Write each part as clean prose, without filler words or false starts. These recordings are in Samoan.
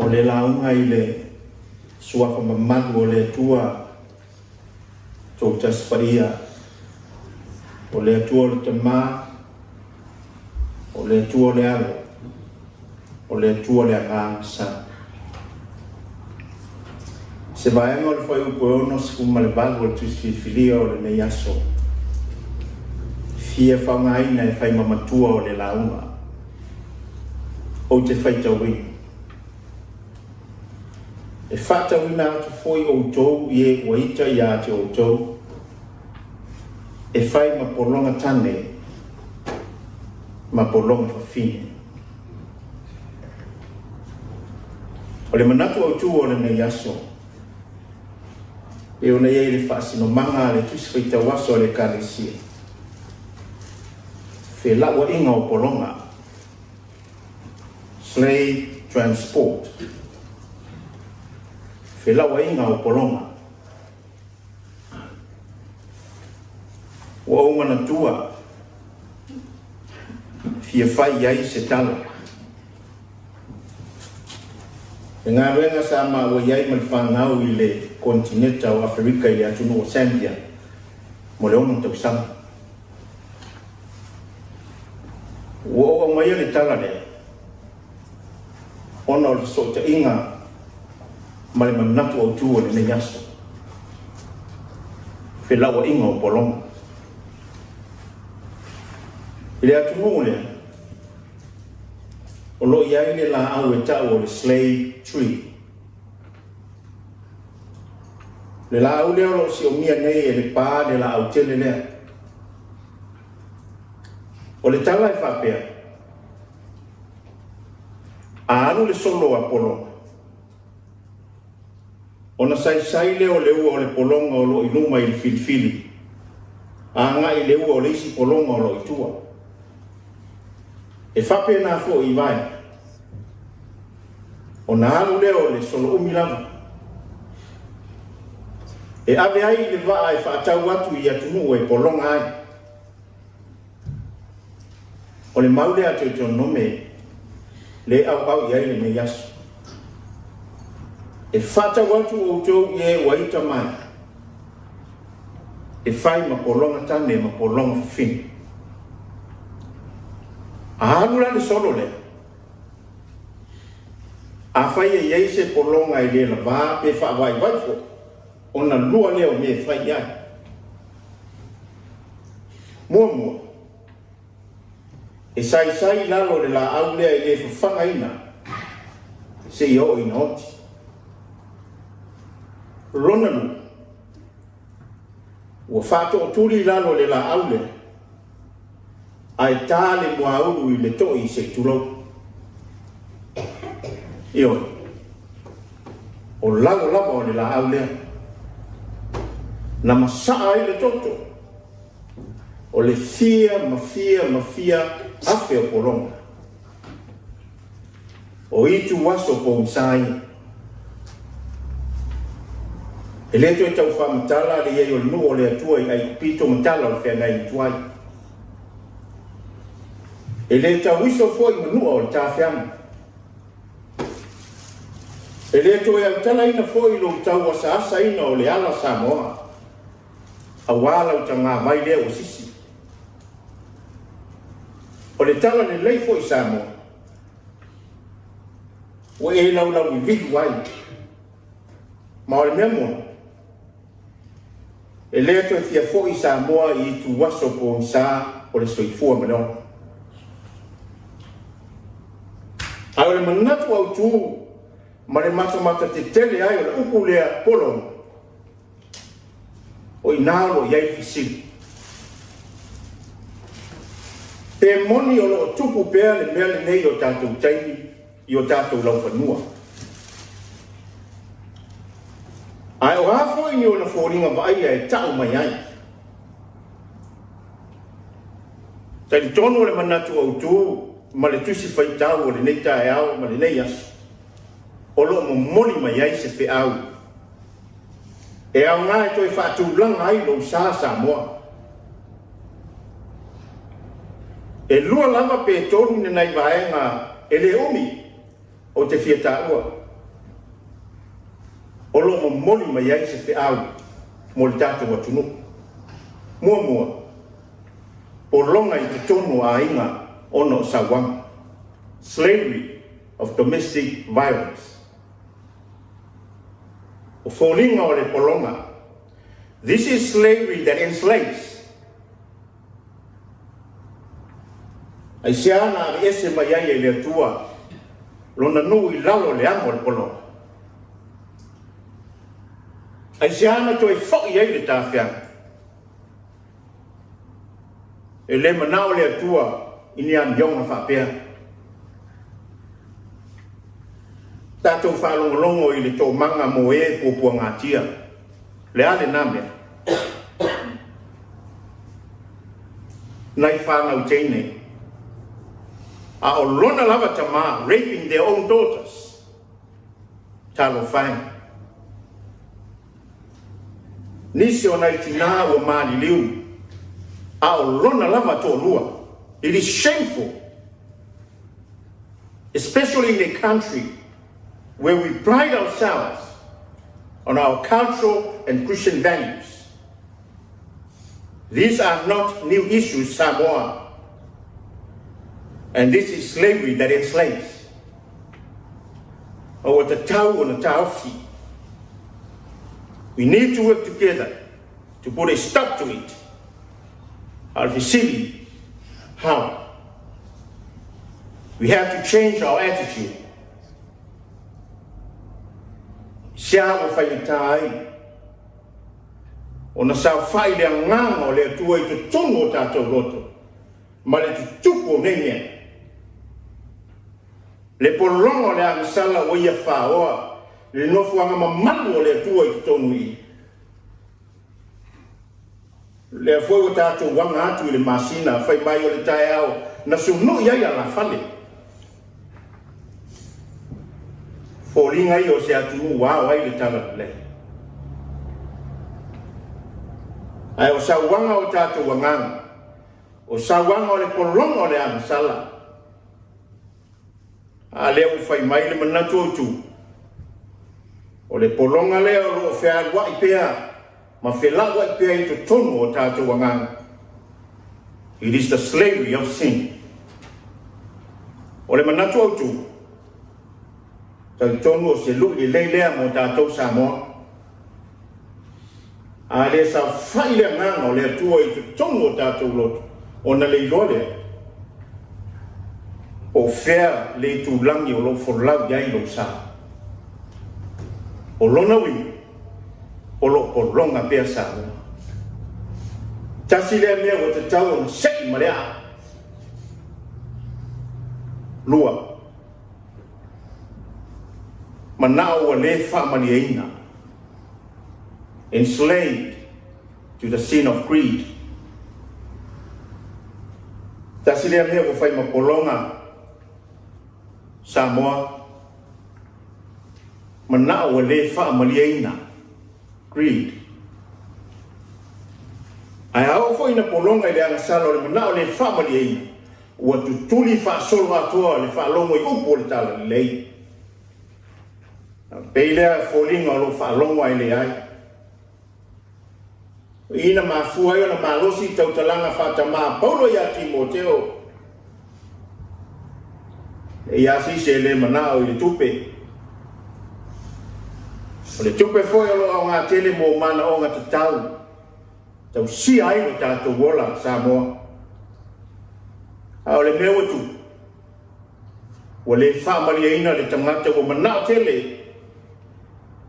O le lauga i le Suafa mamalu o le Atua Toatasi Paia, o le Atua o le Tama, o le Atua o le Alo, o le Atua o le Agaga Sa. Se vaega o le fuaiupu e 68 o le Tusi Filifilia o lenei aso, fia faaaogaina e fai ma matua o le lauga. Ou te faitauina. E faatauina atu foi outou i e ua ita ia te outou, e fai ma pologa tane ma pologa fafine. O le manatu autu o lenei aso, e ona i ai le faasinomaga a le Tusi Faitau Aso a le Ekalesia, felauaiga o pologa, slave transport, felauaiga o pologa. Ua ou manatua fia fai i ai se tala. Le galuega sa maua i ai ma le fanau i le konetineta o Aferika i le atunuu o Zambia mo le 6 tausaga. Ua ou aumaia le tala lea ona o le fesootaiga ma le manatu autu o lenei aso, felauaiga o pologa. I le atunuu lea, o lo o i ai le laau e tau o le slave tree. Le laau lea o lo o siomia nei e le pa le laau tele lea. O le tala e faapea, a alu le solo a pologa, ona saisai lea o le ua o le pologa o lo o i luma i le filifili, agai i le ua o le isi pologa o lo o i tua. E faapena foi i vaega, ona alu lea o le solo umi lava, e ave ai i le vaa e faatau atu i atunuu e pologa ai. O le mau lea a Teutonome le auau i ai lenei aso. E faatau atu outou i e ua ita mai, e fai ma pologa tane ma pologa fafine. A alu la le solo lea, afai e i ai se pologa e le lavā pe faavaivai foi, ona lua lea o mea e fai i ai. Muamua, e saisai i lalo o le laau lea e le fafagaina seia oo ina oti. Lona lua, ua faatootuli i lalo o le laau lea, ae ta le muaulu i le toi se i tulou. Ioe, o lalo lava o le laau lea, na masaa ai le toto o le fia ma fia ma fia afe o pologa. O itu aso pogisa ia. E le toe tau faamatala le i ai o le nuu o le Atua i Aikupito ma tala o le feagaiga tuai. E le tauiso foi manua o le tafeaga. E le toe autalaina foi lou tau asaasaina o le ala Samoa, aua lau tagavai lea ua sisi. O le tala lelei foi Samoa, ua e laulauvivilu ai, ma o le mea moni, e le toe fia foi Samoa i ituaso pogisa o le soifua ma le ola. Ae o le manatu autu ma le matamata tetele ai o le upu lea pologa, o i ina o lo o i ai le fesili. Pe moni o lo o tupu pea le mea lenei i o tatou taimi i o tatou laufanua. Ae o a foi ni ona foliga vaaia e tau mai ai? Talitonu o le manatu autu ma le tusi faitau o lenei taeao ma lenei aso, o lo o momoli mai ai se feau e aoga e toe faatulaga ai lou sa Samoa. E lua lava pe tolu ni nai vaega e le umi ou te fia taua. O lo o momoli mai ai se feau mo le tatou atunuu. Muamua, pologa i totonu o aiga ona o sauaga, slavery of domestic violence. O foliga o le pologa, this is slavery that enslaves. Aisea na aveese mai ai e le Atua Lona nuu i lalo o le amo o le pologa? Aisea na toe foi ai le tafeaga? E le manao le Atua i ni amioga faapea. Tatou faalogologo i le toomaga mo e puapuagatia. Le a lena mea? Nai fanau teine. A o lona lava tama, raping their own daughters. Talofa e. Nisi o nai tinā ua maliliu, a o lona lava toalua. It is shameful, especially in a country where we pride ourselves on our cultural and Christian values. These are not new issues, Samoa, and this is slavery that enslaves. Ua tatau ona taofi. We need to work together to put a stop to it. A o le fesili, how? We have to change our attitude. Sea ua faigata ai ona saofai le agaga o le Atua i totonu o tatou loto ma le tutupu o nei mea. Le pologa o le agasala ua ia faoa le nofoaga mamalu o le Atua i totonu i i. Lea foi ua tatou aga atu i le masina fai mai o le taeao na sunui ai alafale. Foliga ia o se atunuu ua ao ai le talalelei. Ae o sauaga o tatou agaga, o sauaga o le pologa o le agasala, A lea ua fai mai le manatu autu, o le pologa lea o lo o fealuai pea ma felauai pea i totonu o tatou agaga. It is the slavery of sin. O le manatu autu, talitonu o se lui lelei lea mo tatou Samoa. A le saofai le agaga o le Atua i totonu o tatou loto, ona le iloa lea po o fea le itulagi o lo o folau i ai lou sa. O lona uiga, o lo o pologa pea Samoa. Tasi lea mea ua tatau ona sei ma le aa. 2. Manao ua le faamalieina. Enslaved to the sin of greed. Tasi lea mea ua fai ma pologa Samoa, manao ua le faamalieina. Greed. Ae a oo foi ina pologa i le agasala o le manao le faamalieina, ua tutuli faasolo atoa le faalogo i upu o le Talalelei. A pei lea e foliga o lo o faalogo ae leai. O i na mafua ai ona malosi i tautalaga faatama a Paulo iā Timoteo, E i a se isi e le manao i le tupe. O le tupe foi o lo o aoga tele mo manaoga tatau, tausia ai lo tatou ola Samoa. A o le mea ua tupu, Ua le faamalieina le tagata ua manao tele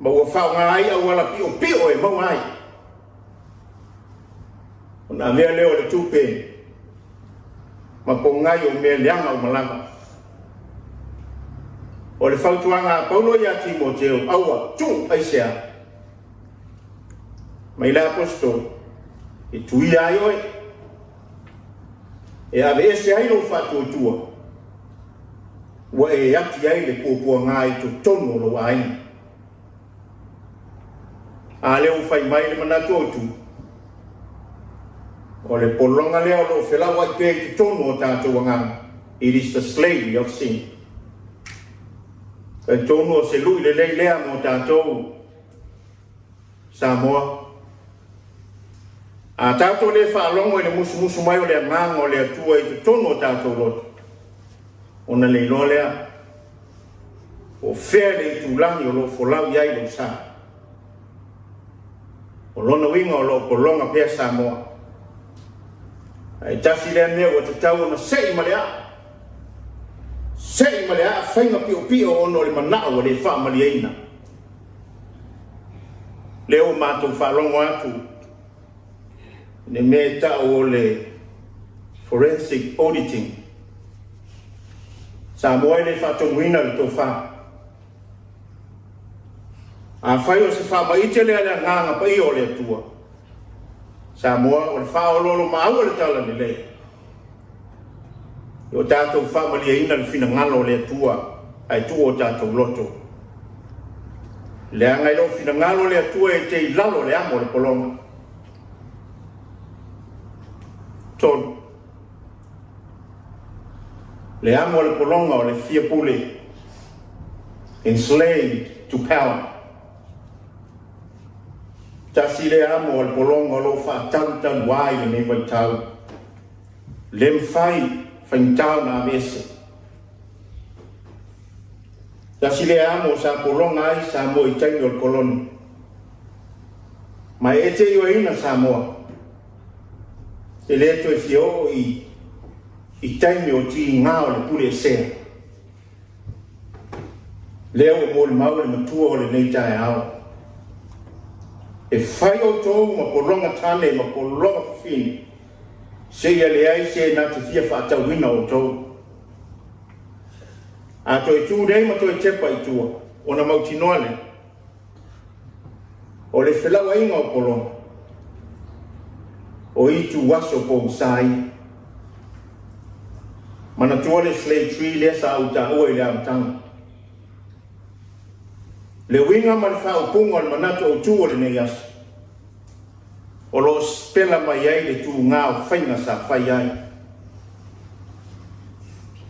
ma ua faaaoga ai auala piopio e maua ai. Ona avea lea o le tupe ma pogai o mea leaga uma lava. O le fautuaga a Paulo iā Timoteo, aua, tuu aisea? Mai le Aposetolo, e tuia ai oe. E aveese ai lou faatuatua, ua e ati ai le puapuaga i totonu o lou aiga. A lea ua fai mai le manatu autu, o le pologa lea o lo o felauai pea i totonu o tatou agaga, it is the slavery of sin. Talitonu o se lui lelei lea mo tatou. Samoa, a tatou le faalogo i le musumusu mai o le Agaga o le Atua i totonu o tatou loto, ona le iloa lea po o fea le itulagi o lo o folau i ai lou sa. O lona uiga o lo o pologa pea Samoa. Ae tasi lea mea ua tatau ona sei ma le aa, sei ma le aa faiga piopio ona o le manao ua le faamalieina. Lea ua matou faalogo atu i le mea e tau o le forensic auditing. Samoa e le faatonuina le tofa. Afai o se faamaite lea a le Agaga Paia o le Atua, Samoa, o le faaoloolomaau o le talalelei, o tatou faamalieina le finagalo o le Atua ae tuu o tatou loto. Leaga e le o finagalo le Atua e te i lalo o le amo o le pologa. 3. Le amo o le pologa o le fia pule, enslaved to power. Tasi le amo o le pologa o lo o faatalu ai lenei vaitau. Le mafai faigata ona aveese. Tasi le amo sa pologa ai Samoa i taimi o le koloni. Ma e te ioeina Samoa, e le toe fia oo i taimi o tiga o le pule esea. Lea ua molimau le matua o lenei taeao. E fai outou ma pologa tane ma pologa fafine, seia leai se na te fia faatauina outou. A toe tu nei ma toe tepa i tua, ona mautinoa lea, o le felauaiga o pologa, o itu aso pogisa ia. Manatua le slave tree lea sa ou taua i le amataga. Le uiga ma le faaupuga o le manatu autu o lenei aso, o lo o sipela mai ai le tuga o faiga sa fai ai.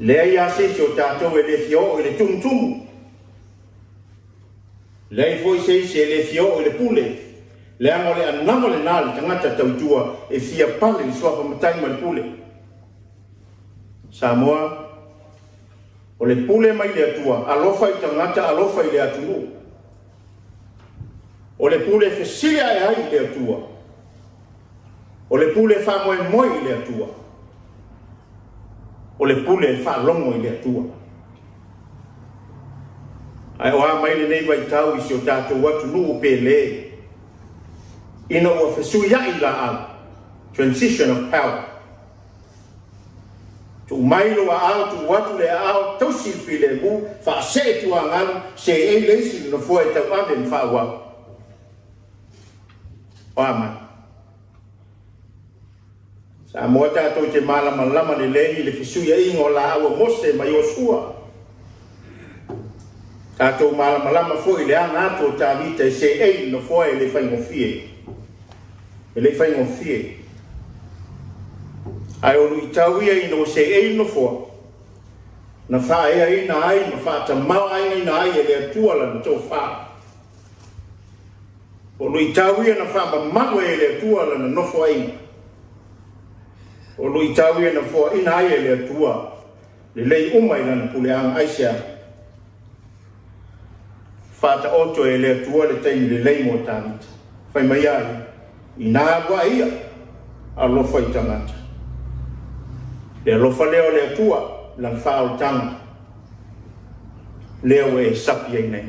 Leai lava se isi o tatou e le fia oo i le tumutumu. Leai foi se isi e le fia oo i le pule, leaga o le anava lena a le tagata tautua e fia pale i le suafa matai ma le pule. Samoa, o le pule mai le Atua, alofa i tagata, alofa i le atunuu. O le pule fesili ae ai i le Atua. O le pule faamoemoe i le Atua. O le pule faalogo i le Atua. Ae o a mai lenei vaitau i si o tatou atunuu pele, ina ua fesuiai laau, transition of power. Tuu mai lou aao, tuu atu le aao, tausi le filemu, faasee tuagalu, seei le isi le nofoa e tauave ma faaauau. O a mai? Samoa tatou te malamalama lelei i le fesuiaiga o laau a Mose ma Iosua. Tatou malamalama foi i le aga atu o Tavita e seei le nofoa e le faigofie. E le faigofie. Ae o luitau ia ina ua seei le nofoa, na faaeaina ai ma faatamaoaigaina ai e le Atua lana tofa. O luitau ia na faamamalu ai e le Atua lana nofoaiga. O luitau ia na foaina ai e le Atua lelei uma i lana puleaga. Aisea? Faataoto e le Atua le taimi lelei mo Tavita. Fai mai ai, ina alu ae ia, alofa i tagata. Le alofa lea o le Atua, lana faaolataga, lea ua e sapi ai nei.